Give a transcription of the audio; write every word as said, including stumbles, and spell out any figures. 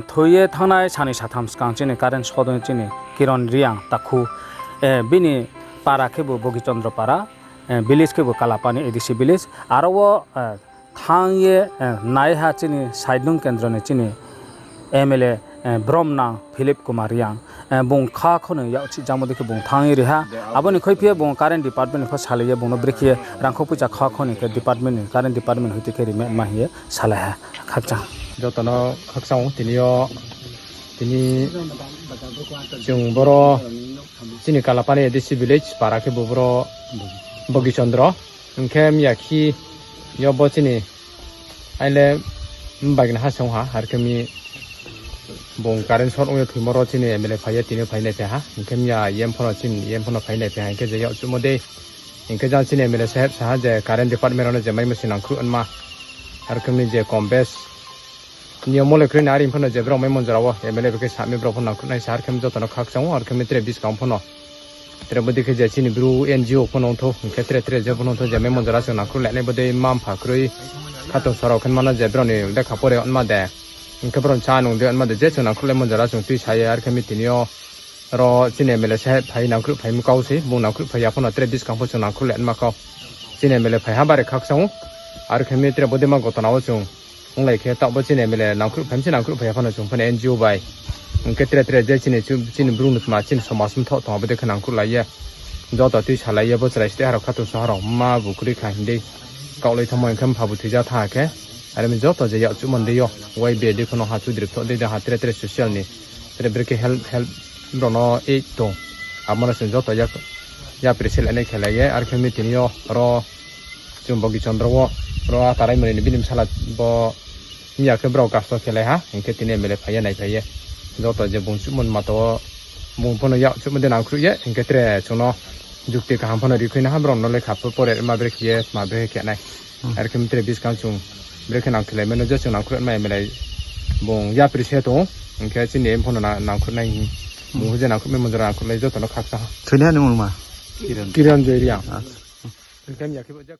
Thoi ye thanngnai sanoi satham skang chini current shot ong ye chini Kiron Reang takhu, bini para khebu Bogichondro para, village khebu Kalapani A D C village. Aro wo thanng ye naiha chini Saidnung kendro ni chini M L A bromnang Philip Kumar Reang, bung kha kho ni yakchih jamo dei khe bung thanng ye ri ha. Abo ni khuiphi ye bung current department ni pho salai ye bung no brekhe ye rangkho poicha kha kho ni khe department ni, current department hoite khe rimai ma hing ye salai ha. Khakchang. Joto no khakchang ou tini yo, tini chung boro chini Kalapani A D C village para khebu boro Bogichondro. Hing khe miya khi yo bo chini aile bagna ha se ong ha, ar khe mi bung current shot ong ye thoimo ro chini M L A phai ye tini yo phai naiphai ha. Hing khe miya M L A pho no chini M L A pho no phai naiphai ha, hing khe je yakchuhmo dei. Hing khe jang chini M L A saheb sa ha je current department rao no je maimo se nangkhruh nma. Ar khe mi je kom bes niyomo le kroi na, are pho no je brao maimo jora wo M L A bai khe sami brao pho nangkhruh nai sa, ar khe mi joto no khakchang ou, ar khe mi tre buskang pho no tre bodei khe je chini Bru N G O pho no ong thou, hing khe tre tre je pho no ong thou, je maimo jora chung nangkhruh le nai bodei mma mpha kroi, khatungsung rao khe mano je brao ni lekha pore nma de, hing khe brao ni chá nung de nma de, je chung nangkhruh le mon jora chung tuisa ye, ar khe mi tini yo ro chini M L A se phai nangkhruh phai mi kau sei, bung nangkhruh phai ya pho no tre buskang pho chung nangkhruh le nma kau. Chini M L A phai ha bare khakchang ou, ar khe mi tre bodei ma gotona wo chung onglai khe taoh bo chini M L A nangkhruh phai mi se nangkhruh phai ya pho no chung pho no N G O bai. Hing khe tre tre je chini chu-, chini Bru ni tma chini somaj mthoh tong abo dei khe nangkhruhlai ye. Joto tuisalai ye bo chrai steh ha rao khatungsung ha rao mma bu kroi kha hing dei. Kaohlai thanngmo hing khe mpha bu thoija thanng ha khe. Are mi joto je yakchuhmo dei yo. Y B A dei pho no ha chudri pthoh dei de ha tre tre social ni. Tre brekhe help, help brao no aid tong. Abo no chung joto yak-, yapri se lanai khelai ye. Ar khe mi tini yo ro chung Bogichondro wo, ro Ataraimoni ni bini bsala bo miya khe brao kasto khelai ha, hing khe tini M L A phai ye naiphai ye. Joto je bung chuhmo ni mato wo, bung pho no yakchuhmo dei nangkhruh ye, hing khe tre chung no jukti kaham pho no rikhui na ha, brao no lekha pho pore ma brekhe ye, tma brekhe khe nai. Ar khe mi tre buskang chung brekhe nangkhelai mai no je chung nangkhruh nma M L A bung yapri se tong ou, hing khe chini M pho no na-, nangkhruh nai hing. Bung je nangkhruh mai mon jora nangkhruh nai joto no khakchang ha. Thoi ni ha ni mungma? Kiran Joy Reang. Hing khe miya khe bo je